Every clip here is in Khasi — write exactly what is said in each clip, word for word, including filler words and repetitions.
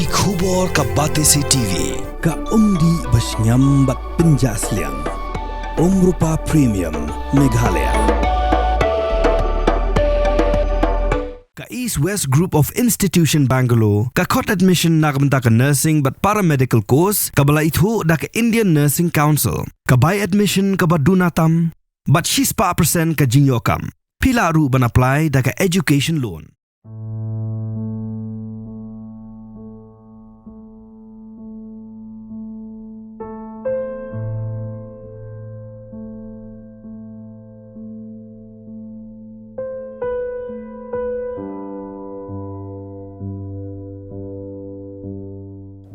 Ki khubor ka Batesi T V. Ka umdih ba shngiam bad pynjah sliang. Umrupa Premium, Meghalaya. Ka East West Group of Institution Bangalore ka khot admission na ka bynta ka nursing bad paramedical course kaba la ithuh da ka Indian Nursing Council. Ka bai admission kaba duna tam bad shispah percent ka jingïoh kam. Phi lah ruh ban apply da ka education loan.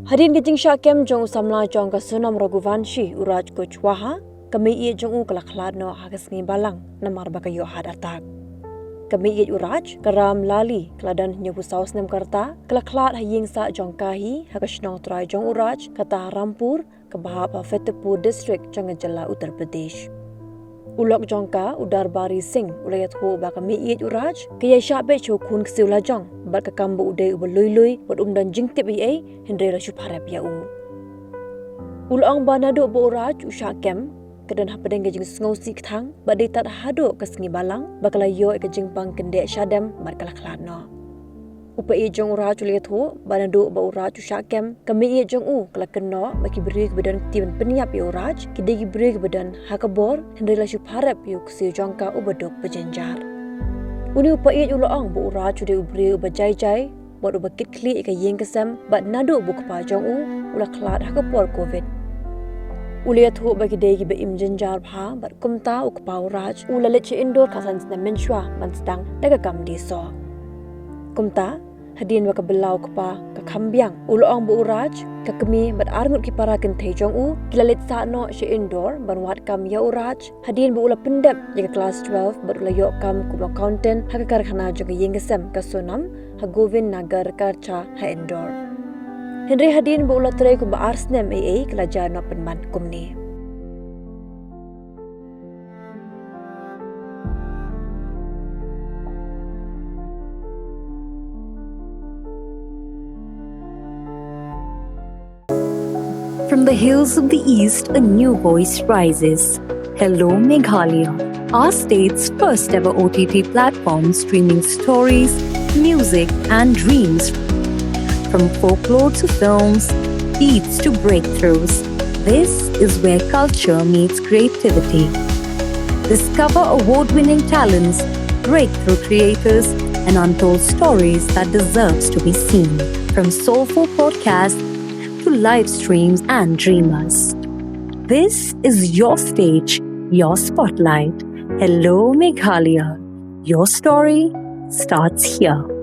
Hadien ka jingshah kem jong u samla jong ka Sonam Raghuvanshi, u Raj Kushwaha, ka meiieit jong u ka la khlad noh ha ka sngi Balang namar ba ka ïoh heart attack. Ka meiieit u Raj, ka Ram Lali, ka la don hynñiewphew saw snem ka rta, ka la khlad ha ïing sah jong ka hi ha ka shnong trai jong u Raj, ka Taharampur, kaba hap ha Fatehpur District jong ka jylla Uttar Pradesh. U lok jong ka, u Darbari Singh, u la ïathuh ba ka meiieit u Raj ka ïai shah beit sha u khun ksiew lajong bad ka kam ba u dei uba lui lui bad um don jingtip ei ei, hynrei la shu pharep ïa u. U la ong ba naduh ba u Raj u shah kem, ka don hapdeng ka jingsngewsih kthang bad dei tad haduh ka sngi Balang ba ka la ïoh ïa ka jingpang kyndit shadem bad ka la khlad noh. U paid jong u Raj u la ïathuh ba naduh ba u Raj u shah kem, ka meiieit jong u ka la kynnoh ba ki briew kiba don kti ban pynïap ïa u Raj ki dei ki briew kiba don ha ka bor, hynrei la shu pharep ïa u ksiew jong ka uba duk ba jynjar. Une u paid u la ong ba u Raj u dei u briew uba jai jai bad uba kit khlieh ïa ka ïing ka sem bad naduh ba u kpa jong u u la khlad ha ka por Covid. U la ïathuh ba ki dei kiba im jynjar bha bad kumta u kpa u Raj u la leit sha Indore khatsan snem mynshuwa ban sdang da ka kam die soh. Kumta, hadien ba ka bylla u kpa ka kham biang, u la ong ba u Raj, ka kmie bad arngut ki para kynthei jong u ki la leit sah noh sha Indore ban wad kam ïa u Raj hadien ba u la pyndep ïa ka klas twelve bad u la ïoh kam kum u accountant ha ka karkhana jong ka ïing ka sem ka Sonam ha Govind Nagar Karcha ha Indore. Hynrei hadien ba u la trei kumba ar snem ei ei ka la jia noh pynban kumne. From the hills of the East, a new voice rises. Hello, Meghalaya, our state's first ever O T T platform streaming stories, music, and dreams. From folklore to films, beats to breakthroughs, this is where culture meets creativity. Discover award winning talents, breakthrough creators, and untold stories that deserves to be seen. From soulful podcasts to live streams and dreamers. This is your stage, your spotlight. Hello, Meghalaya. Your story starts here.